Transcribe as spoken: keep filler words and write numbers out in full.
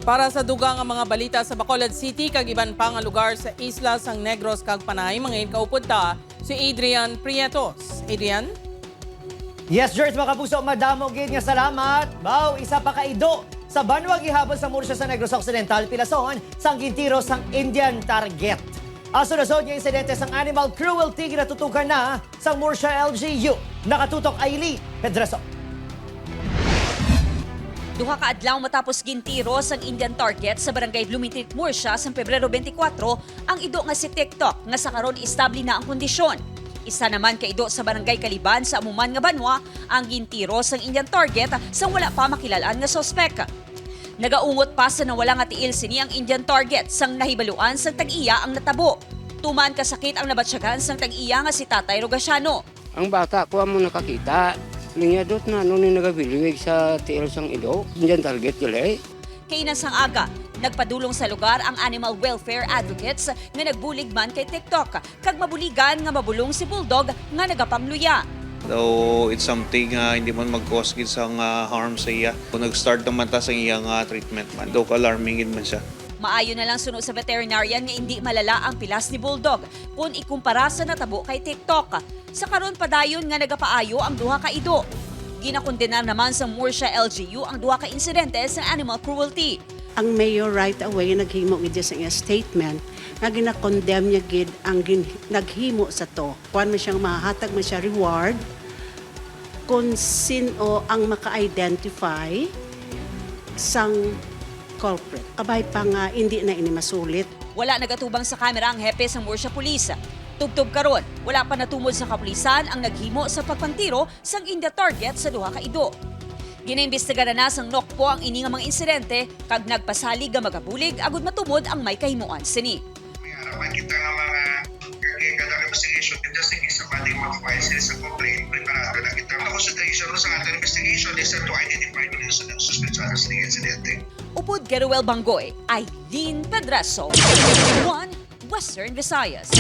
Para sa dugang nga mga balita sa Bacolod City kag iban pa nga lugar sa isla sang Negros kag Panay, mangin kaupod ta si Adrian Prietos. Adrian? Yes, George, mga kapuso, madamo gid nga salamat. Baw, isa pa ka ido sa banwa gihabol sa Murcia sa Negros Occidental, pilason sang gintiro sang Indian target. Ang sunod nga insidente sang animal cruelty ginatutukan na sang Murcia L G U. Nakatutok Ailey Pedreso. Duha ka adlaw matapos gintiro sang Indian target sa barangay Blumentritt, Murcia, sa Pebrero twenty-four, ang ido nga si TikTok nga sa karon estable na ang kondisyon. Isa naman ka ido sa barangay Kaliban sa amo man nga banwa ang gintiro sang Indian target sang wala pa makilal-an nga suspek. Nagaungot pa sa nawala nga tiil sini ang Indian target sang nahibaluan sang tag-iya ang natabo. Tuman ka sakit ang nabatyagan sang tag-iya nga si Tatay Rogasiano. Ang bata ko amo nakakita. Linyadot na ano ni nagabiluig sa tiil sang ido. Indian target gali. Kaina sang aga, nagpadulong sa lugar ang animal welfare advocates nga nagbulig man kay TikTok kag mabuligan nga mabulong si Bulldog nga nagapangluya. Though it's something nga hindi man mag-cause gid sang ah, harm sa iya. Kung nag-start naman ta sa iya nga treatment man, though alarming gid man siya. Maayo na lang suno sa veterinarian nga indi malala ang pilas ni Bulldog kon ikumpara sa natabo kay TikTok. Sa karon padayon nga nagapaayo ang duha ka ido. Ginakondenar naman sa Murcia L G U ang duha ka insidente sa animal cruelty. Ang mayor right away naghimo gid sa iya statement nga ginakondemn niya gid ang gin- naghimo sa to. Kuan man siya, mahatag man siya reward kung sin-o ang maka-identify sang culprit. Kabay pa nga indi na ini masulit. Wala nagatubang sa kamera ang hepe sang Murcia Police. Tubtob karon, wala pa natumod sa kapulisan ang naghimo sa pagpangtiro sang inda target sa duha ka ido. Ginaimbestigaran na sang NOCPO ang ini nga mga insidente kag nagpasalig nga magabulig agud matumod ang may kahimuan sini. May araman kita nga mga kag kada investigation kita sa isa pa ding mga file sila sa complaint, preparado na kita. Ang concentration sa ating investigation is to identify the reason ng suspect sa ating insidente. Upod kay Ruel Banggoy, Eileen Pedraso, One Western Visayas.